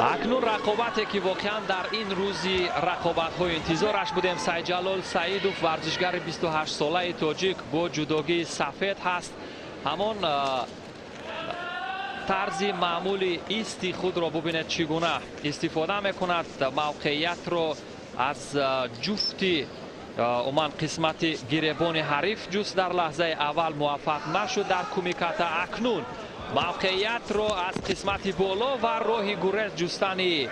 Акнун рақобате ки воқеан дар ин рӯзи рақобатҳои интизораш будем. Сайдҷалол Саидов, варзишгари 28-солаи тоҷик, бо ҷудогии сафед ҳаст. Ҳамон тарзи маъмули исти худро бубинед, чӣ гуна истифода мекунад. Мавқеиятро аз ҷуфти, умуман қисмати гиребони ҳариф ҷуст. Дар лаҳзаи аввал муваффақ нашуд дар кумиката. Акнун мавқеиятро аз қисмати боло ва роҳи гурез ҷустани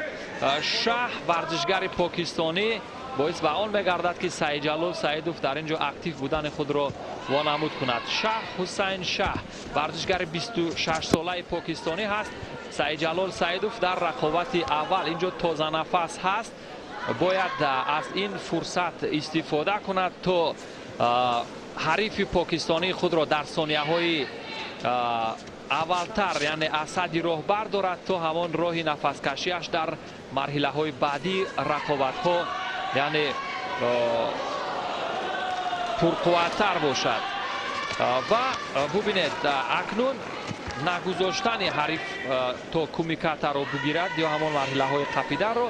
Шаҳ, варзишгари покистонӣ, боис ба он мегардад, ки Саидҷалол Саидов дар ин ҷо актив будани худро вонамуд кунад. Шаҳ Ҳусайн Шаҳ варзишгари 26-солаи покистонӣ ҳаст. Саидҷалол Саидов дар рақобати аввал ин ҷо тозанафас ҳаст, бояд аз ин фурсат истифода кунад, то ҳарифи покистонии худро дар сонияҳои аввалтар, яъне аз садди роҳ бардорад, то ҳамон роҳи нафаскашиаш дар марҳилаҳои баъдии рақобатҳо, яъне пурқувваттар бошад. Ва бубинед, акнун нагузоштани ҳариф то кумикатаро бигирад ё ҳамон марҳилаҳои қапиданро,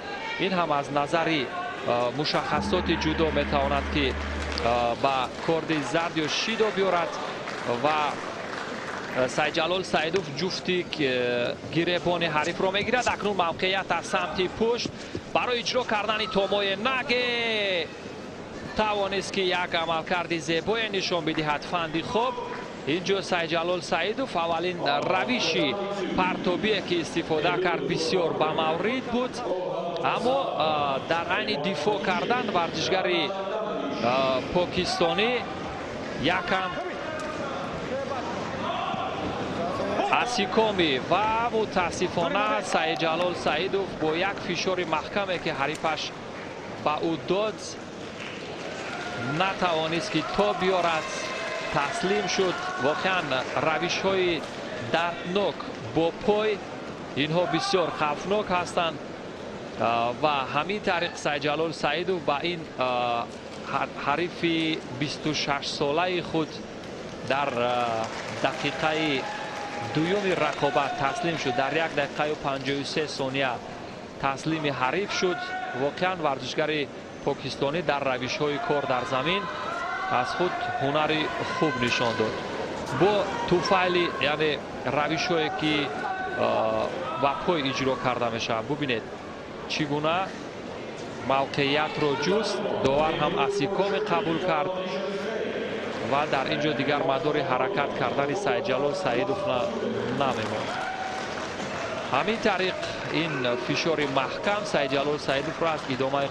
ин ҳам аз назари мушаххасоти ҷудо метавонад, ки ба корди зард ё шидо биёрад. Ва Сайдҷалол Саидов ҷуфти гиребони ҳарифро мегирад. Акнун мавқеият аз самти пушт барои иҷро кардани томои наге тавонист, ки як амалкарди зебое нишон бидиҳад. Фанди хоб инҷо Сайдҷалол Саидов аввалин равиши партобие, ки истифода кард, бисёр ба маврид буд, аммо дар айни дифоъ кардан варзишгари покистонӣ якам асикоми ва мутаассифона Саидҷалол Саидов бо як фишори маҳкаме, ки ҳарифаш ба ӯ дод, натавонист, ки то биёрад, таслим шуд. Воқеан, равишҳои дарднок бо пой, инҳо бисёр хавфнок ҳастанд. Ва ҳамин тариқ Сайдҷалол Саидов ба ин ҳарифи 26-солаи худ дар дақиқаи дуюми рақобат таслим шуд. Дар 1 дақиқаю 53 сония таслими ҳариф шуд. Воқеан, варзишгари покистонӣ дар равишҳои кор дар замин аз худ ҳунари хуб нишон дод бо туфайли, яъне равишҳое, ки ба пой иҷро карда мешавад. Бубинед, чӣ гуна мавқеиятро ҷуст. Довар ҳам асикоми қабул кард ва дар ин ҷо дигар мадори ҳаракат кардани Сайдҷалол Саидов намемонд. Ҳамин тариқ ин фишори маҳкам Сайдҷалол Саидовро аз идомаи